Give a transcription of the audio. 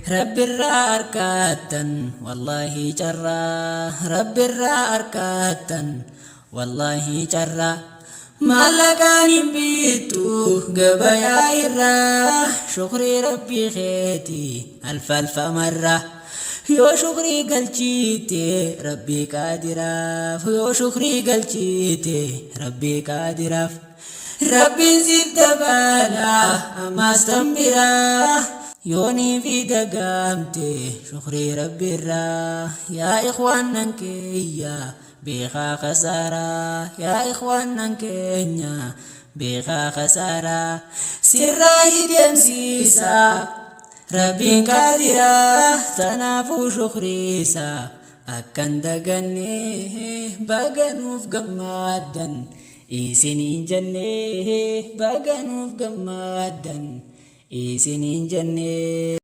Rabbirraa arkaattan wallaahi carraa, Rabbirraa arkaattan wallaahi carraa. Maallaqaan hin bittu gabayaa irraa, shukrii Rabbii keeti alfa alfa marraa. Yoo shukrii galchiite Rabbii qaadiraaf, yoo shukrii galchiite Rabbii qaadiraaf. Rabbiin siif dabala ammaas tan biraa, yoonii fi dagaamte shukrii Rabbiirraa. Yaa ikhwaannan kiyya beekaa khasaaraa, yaa ikhwaannan keenya beekaa khasaaraa. Sirraa hideemsiisa Rabbiin qaadiraa, tanaafuu shukriisa akkan daganne. Baga nuuf gammaddan isiniin jenne, baga nuuf gammaddan isiniin jenne.